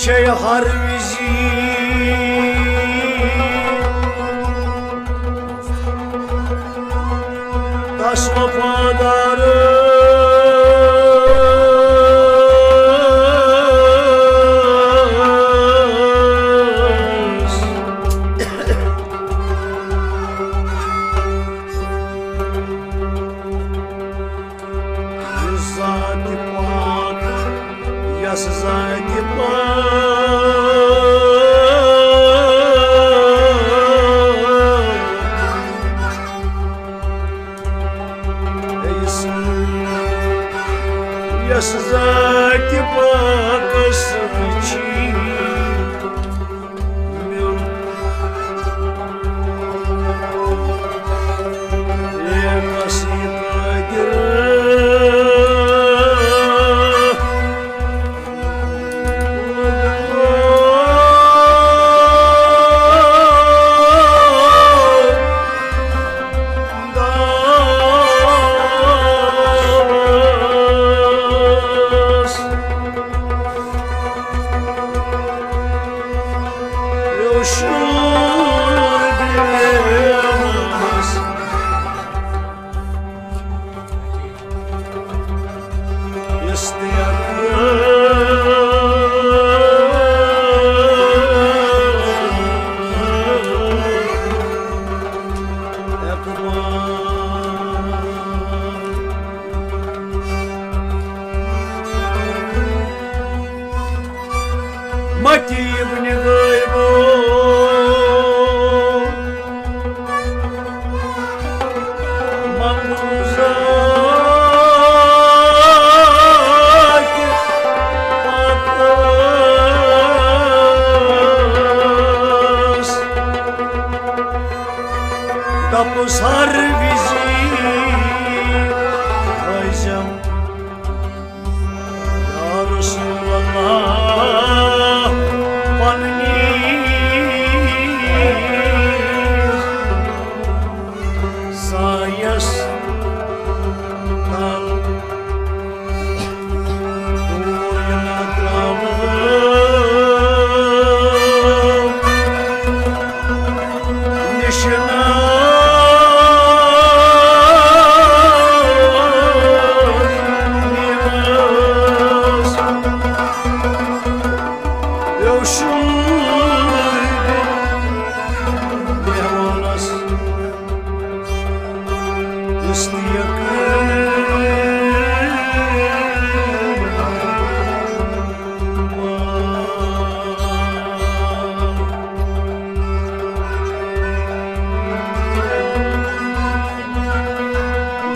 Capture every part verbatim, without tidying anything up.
چھے ہر وِزِ تس وفادار۔ یُس ذاتِ پاک، یۄس ذاتِ پاک، یۄس، یۄس ذاتِ پاکس وٕچھی۔ متی ابن غیبو، منظور ذاکر پاکس۔ دپُس ہر وِزِ ٲسِم یا رسول اللہ، پننِس سایس تل۔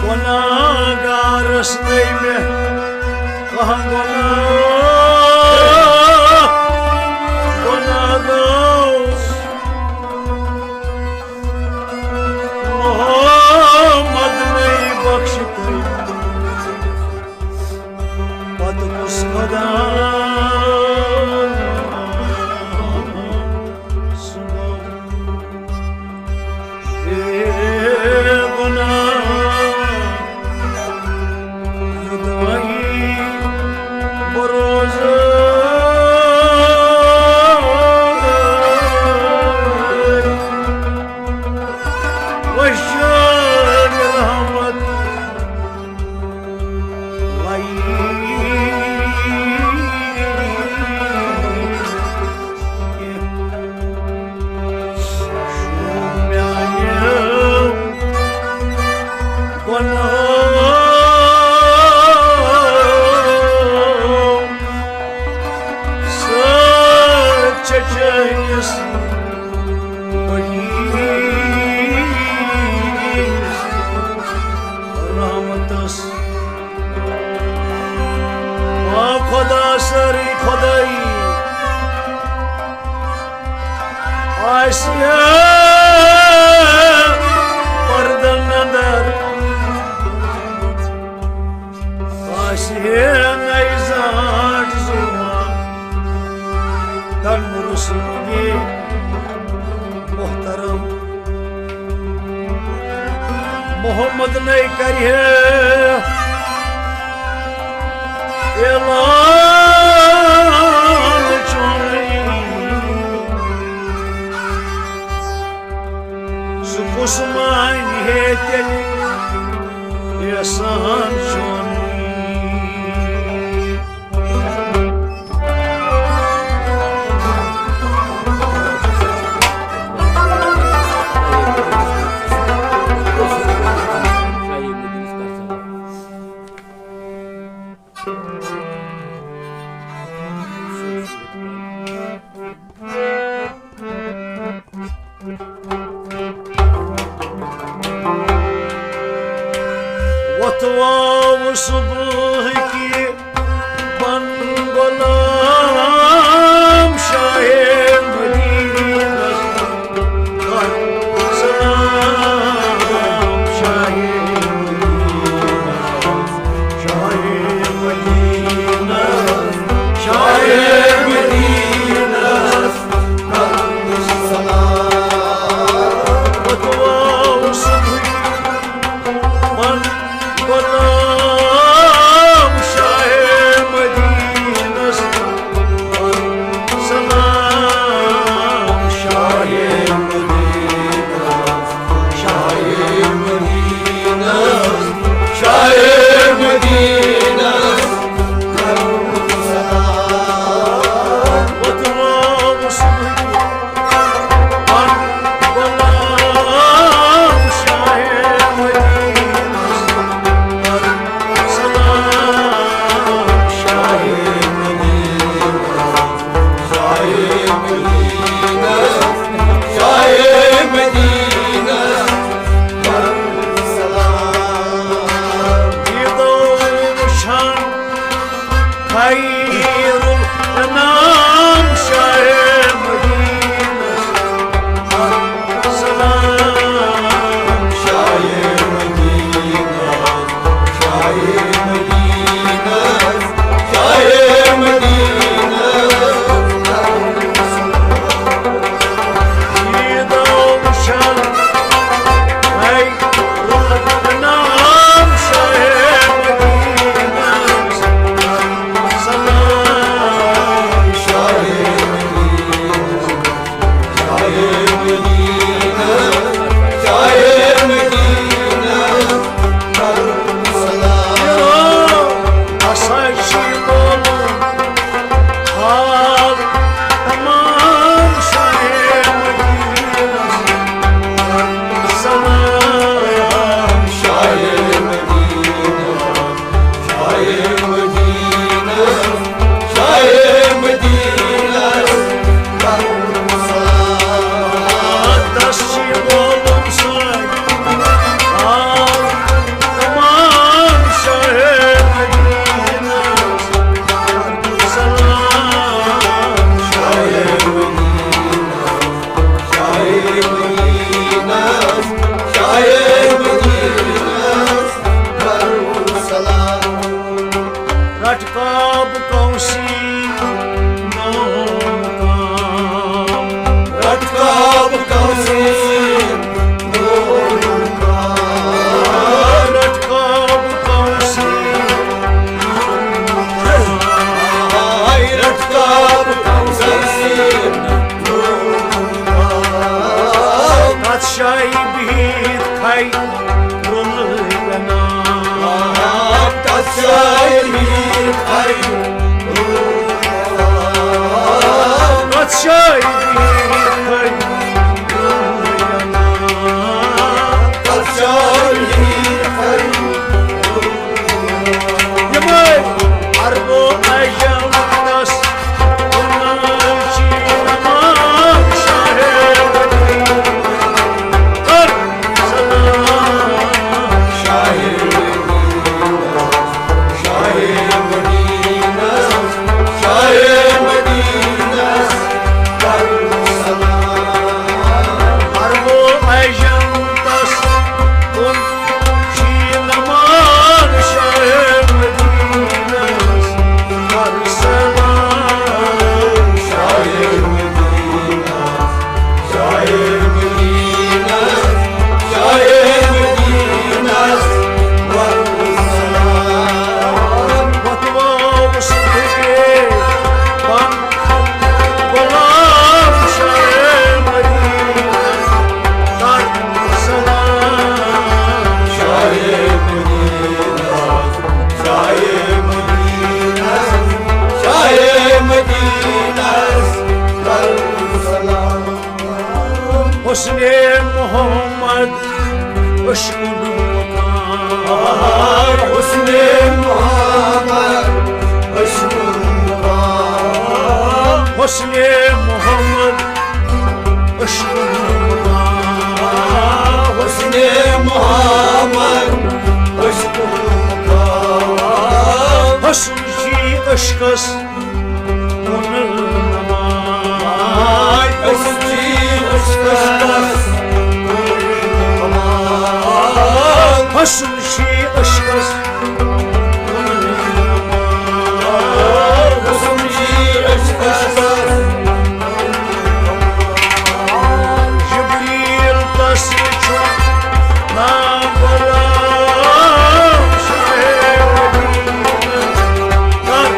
گناہگارس نٔے مےٚ کانٛہہ گناہ، گناہگار محمد نٔے بخش تٔمۍ۔ پتہٕ کُس خدا سُنٛد بے گناہ یوٚدوَے بروزٕ وشار رحمت۔ رحمتس آ خدا سٲرٕے خدٲیی آسہِ ہے پردن اندر، آسہِ ہے نَے زانٛٹھ زُوان تن رسول محترم محمد نَے کرِ ہے اعلان چون تیٚلہِ یژھان چون۔ وۄتھواو صبحٕکہِ بن غلام شاہِ مدینس۔ سلام شاہِ مدینس، شاہِ مدینس، شاہِ مدینس۔ سلام۔ وۄتھواو صبحٕکہِ بن غلام شاہِ مدینس۔ سلام شاہِ مدینس، شاہِ مدینس، شاہِ مدینس۔ سلام۔ وۄتھواو صبحٕکہِ بن غلام شاہِ مدینس۔ سلام شاہِ مدینس، شاہِ مدینس، شاہِ مدینس۔ سلام۔ دیدار وٕچھان خیر الانام شاہِ مدینس۔ سلام شاہِ مدینس، شاہِ مدینس، شاہِ مدینس۔ دیدار وٕچھان خیر الانام شاہِ مدینس۔ سلام شاہِ مدینس، شاہِ مدینس، شاہِ مدینس۔ سلام۔ اسا چھِ لولُن حال تمام شاہِ مدینس۔ سلام شاہِ مدینس، شاہِ مدینس، شاہِ مدینس۔ سلام۔ تس چھِ لولُن سٲنۍ حال تمام شاہِ مدینس۔ سلام شاہِ مدینس، شاہِ مدینس، شاہِ مدینس۔ سلام۔ رٹ کعبہٕ کونسی نوم کام۔ رٹ کعبہٕ کونسی نوم کام۔ رٹ کعبہٕ کونسی نوم کام۔ رٹ کعبہٕ کونسی نوم کام۔ تتھ جایہِ بِہِتھ کھے رُلہٕ انعام۔ تتھ جایہِ بِہِتھ کھے رُلہٕ انعام۔ تتھ جایہِ بِہِتھ کھے رُلہٕ انعام۔ تتھ جایہِ بِہِتھ کھے یِمے عربو عجم تس کُنُے چی تمام شاہِ مدینس۔ کر سلام شاہِ مدینس، شاہِ مدینس، شاہِ مدینس۔ کر عشقس کُن نماز۔ حسن چھی عشقس کُن نماز۔ حسن چھی عشقس کُن نماز۔ حسن چھی عشقس کُن نماز۔ جبریل تس چھُ نام غلام شاہ مدینہ۔ کر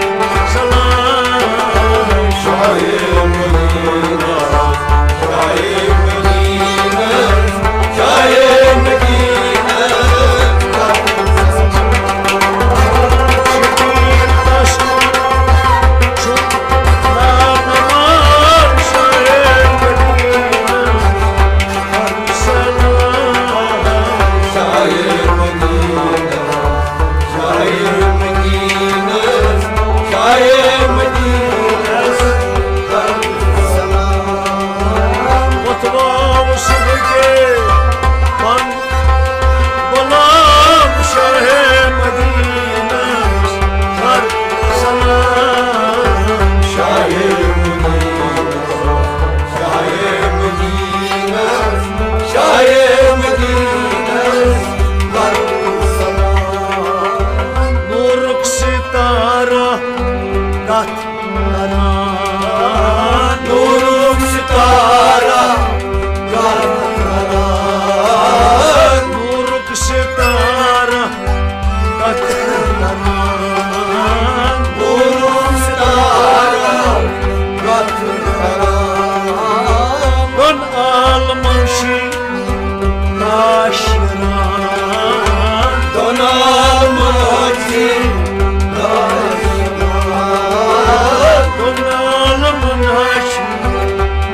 سلام شاہ مدینہ، شاہ مدینہ، شاہ مدینہ۔ غلام شاہ مدینہ، کر سلام شاہ مدینہ، شاہ مدینہ، شاہ مدینہ، کر سلام۔ نورک ستارہ کتھ کران۔ نورک ستارہ کتھ کران۔ نورک ستارہ کتھ کران۔ نورک ستارہ کتھ کران۔ دۄن عالمن چھُ ناشران۔ دۄن عالمن چھُ ناشران۔ دۄن عالمن چھُ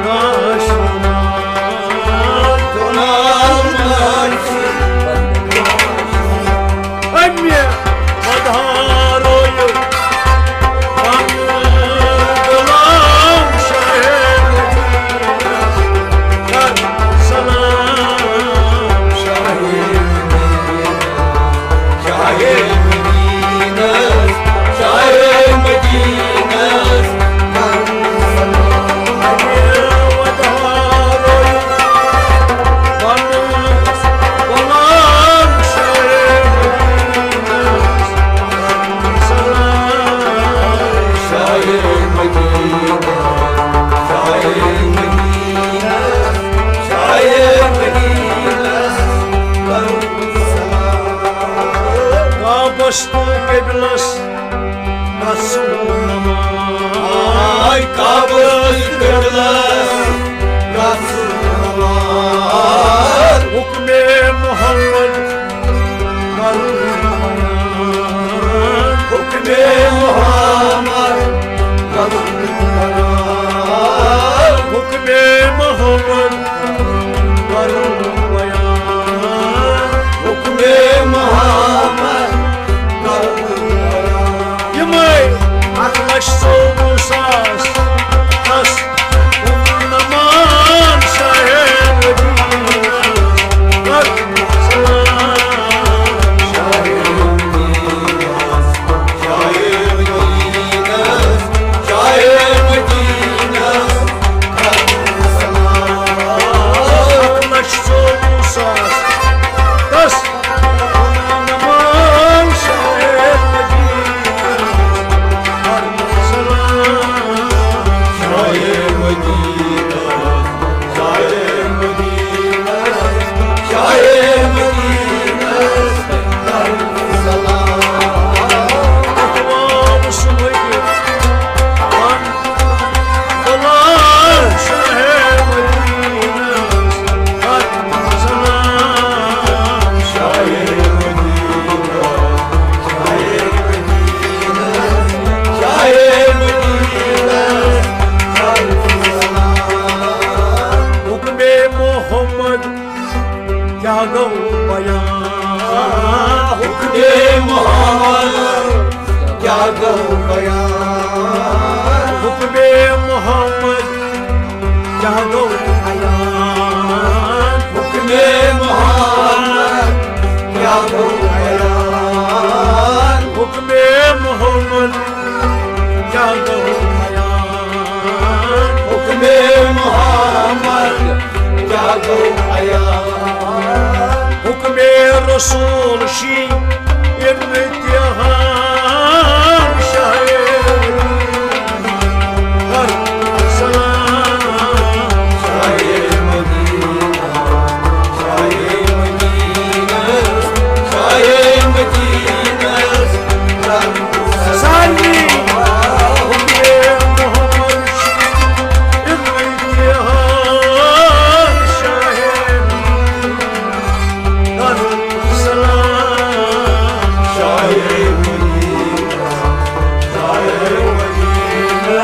ناشران۔ دۄن عالمن چھُ ناشران۔ امہِ مدہارو یہِ غلام شاہ مدینہ، کر سلام شاہ مدینہ، شاہ مدینہ، شاہ مدینہ، کر سلام۔ امہِ مدہارو یہِ غلام شاہ مدینہ، شاہ مدینہ، شاہ مدینہ، شاہ مدینہ۔ کعبس تہٕ قبلس گژھو نماز۔ آے کعبس قبلس گژھو نماز۔ حکمِ محمد کرو بیان۔ حکمِ محمد کرو بیان۔ حکمِ محمد کرو بیان۔ حکمِ محمد کرو بیان۔ یِمے اکھ لچھ ژوٚوُہ ساس، دس نمان شاہ مدینہ، کر سلام شاہ مدینہ، شاہ مدینہ، شاہ مدینہ، کر سلام۔ اکھ لچھ ژوٚوُہ ساس، دس حکمِ محمد کیا گو بیان۔ حکمِ محمد کیا گو بیان۔ حکمِ محمد کیا گو بیان۔ حکمِ محمد کیا گو بیان۔ حکمِ محمد رسول شی امتحان شاہ مدینہ، کر سلام شاہ مدینہ، شاہ مدینہ،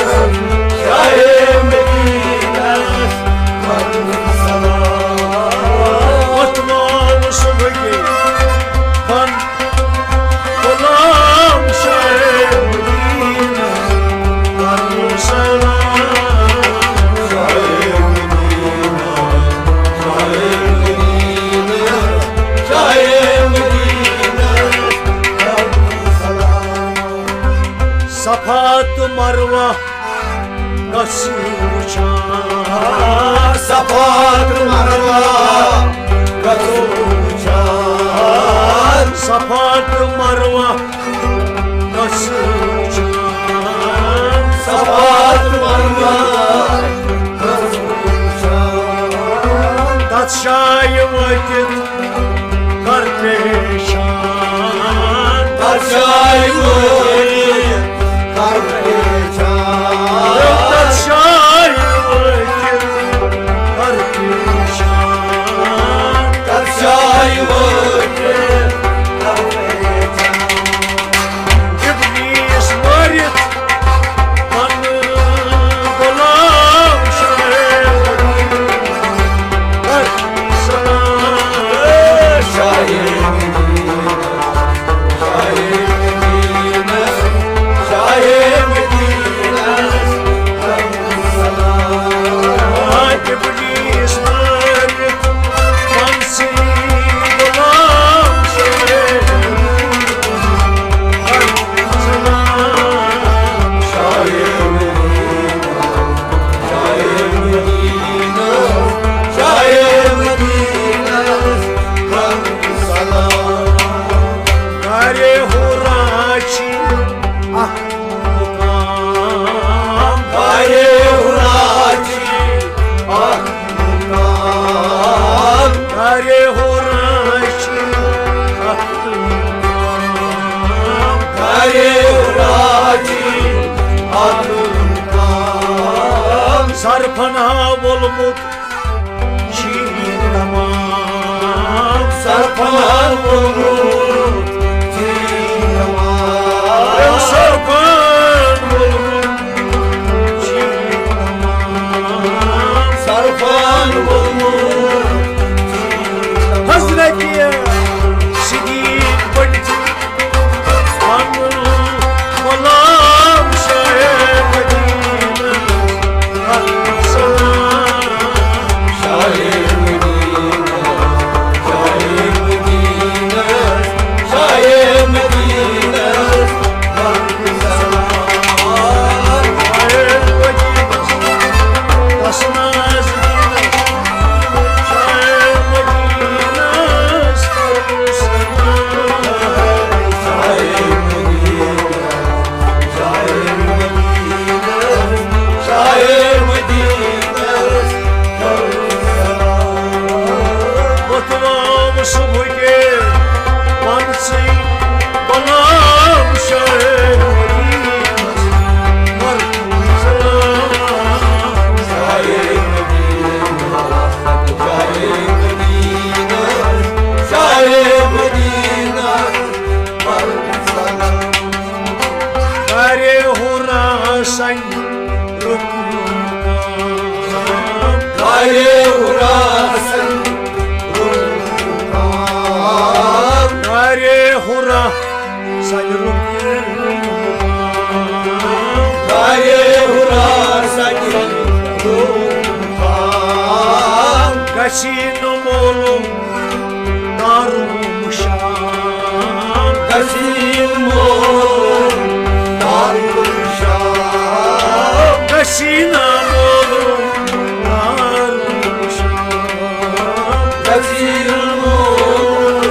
شاہ مدینہ، کر سلام۔ غلام شاہ مدینہ، کرم سلام۔ شاہ مدینہ، شاہ مدینہ، شاہ مدینہ، کرم سلام۔ صفا تہٕ مروہ گژھو وٕچھان۔ صفا تہٕ مروہ گژھو وٕچھان۔ صفا تہٕ مروہ گژھو وٕچھان۔ صفا تہٕ مروہ گژھو وٕچھان۔ تتھ جایہِ وٲتِتھ کر پریشان۔ تتھ جایہِ وٲتِتھ کر پریشان۔ تتھ جایہِ وٲتِتھ کر پریشان۔ تتھ جایہِ وٲتِتھ کر پریشان۔ ابلیس مٲرِتھ پنُن غلام شاہ مدینہ، کر سلام۔ شاہ مدینہ، شاہ مدینہ، شاہ مدینہ، کر سلام۔ ابلیس مٲرِتھ پنسٕے غلام شاہ مدینہ، کر سلام۔ شاہ مدینہ، شاہ مدینہ، شاہ مدینہ، کر سلام۔ غارِ حرا چھِ اکھ مقام۔ غارِ حرا چھِ اکھ مقام۔ غارِ حرا چھِ اکھ مقام۔ غارِ حرا چھِ اکھ مقام۔ سرپھن ہا وولمُت چھی تمام۔ سرپھن ہا وولمُت چھی تمام۔ سرپھن وولمُت چھی تمام۔ سرپھن وولمُت چھی تمام۔ حضرت صدیق بٔڑۍ پنُن غلام شاہ مدینہ، شاہ مدینہ، شاہ مدینہ، شاہ مدینہ، شاہ مدینہ۔ غارِ حرا سنگ رکن کام۔ غارِ حرا سنگ رکن کام۔ غارِ حرا سنگ رکن کام۔ غارِ حرا سنگ رکن کام۔ گژھی نہٕ معلوم دارالشام۔ گژھی نہٕ معلوم دارالشام۔ گژھی نہٕ معلوم دارالشام۔ گژھی نہٕ معلوم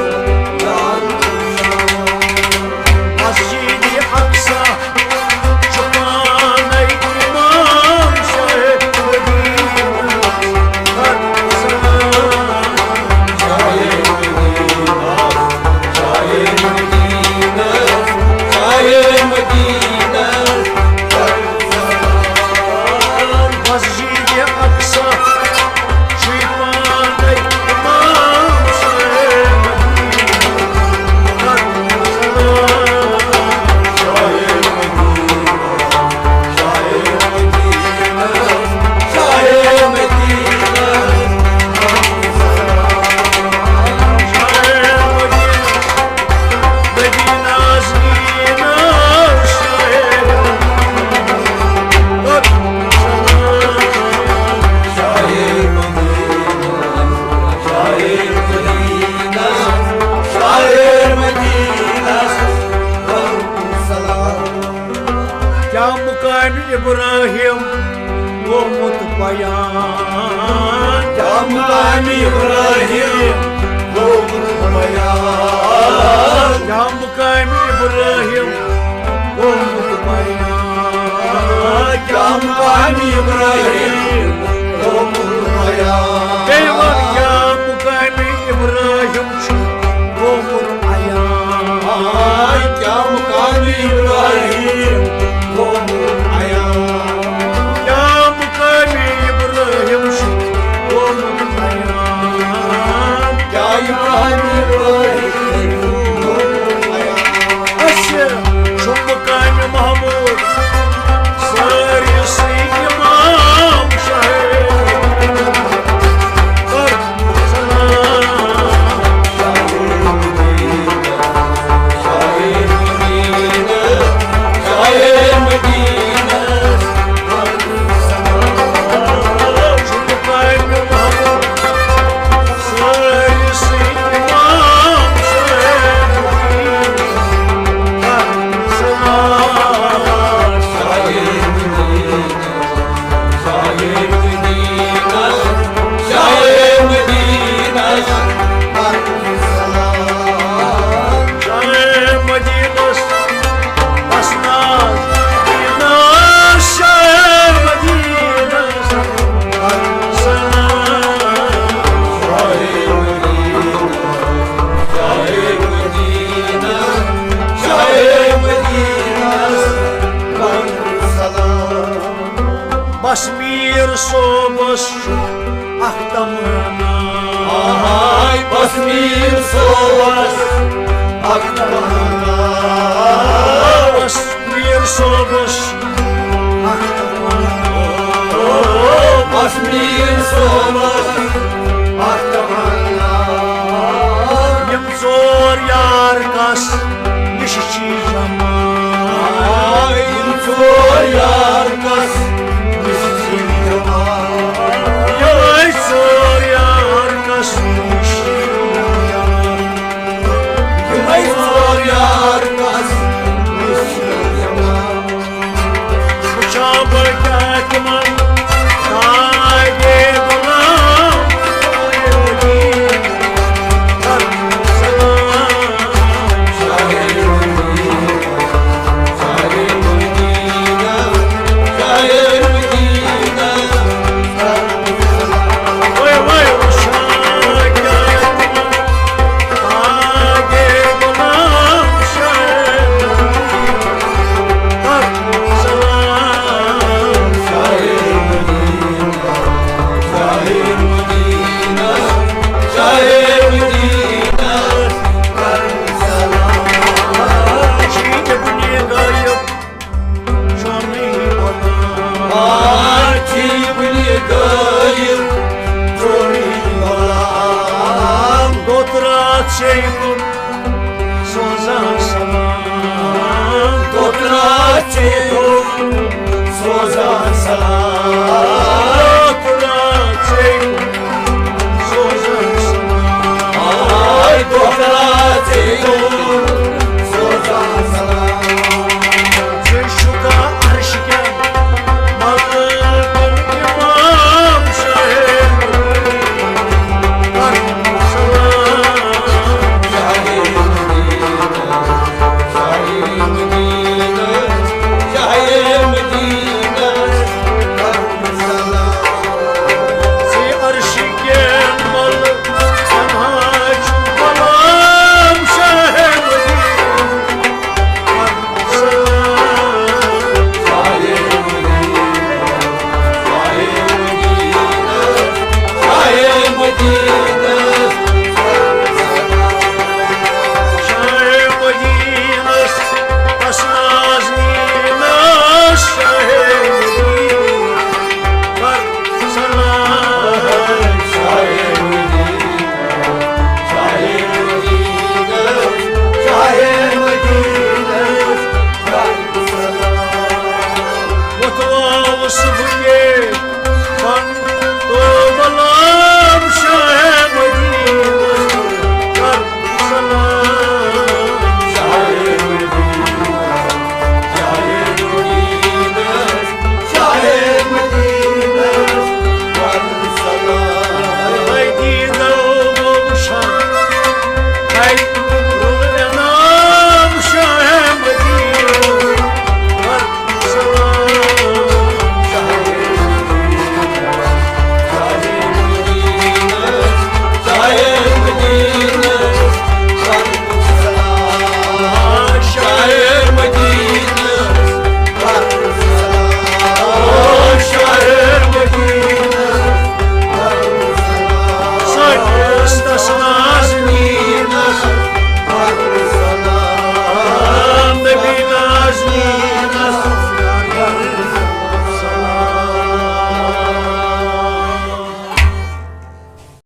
ابراہیم گوٚمُت بیان؟ کیا مقام ابراہیم گوٚمُت بیان؟ کیا مقام ابراہیم گوٚمُت بیان؟ کیا مقام ابراہیم گوٚمُت بیان؟ بیٚیہِ وَن، کیا مقام ابراہیم چھُ گوٚمُت عیان؟ کیا مقام ابراہیم گوٚمُت عیان؟ کیا مقام ابراہیم چھُ گوٚمُت عیان؟ کیا مقام ابراہیم گوٚمُت عیان؟ اَسہِ چھُ مقام محمود سٲرِسٕے امام شاہ بس میر صٲبس چھُ اکھ تمنا۔ آہاے، بس میر صٲبس اکھ تمنا۔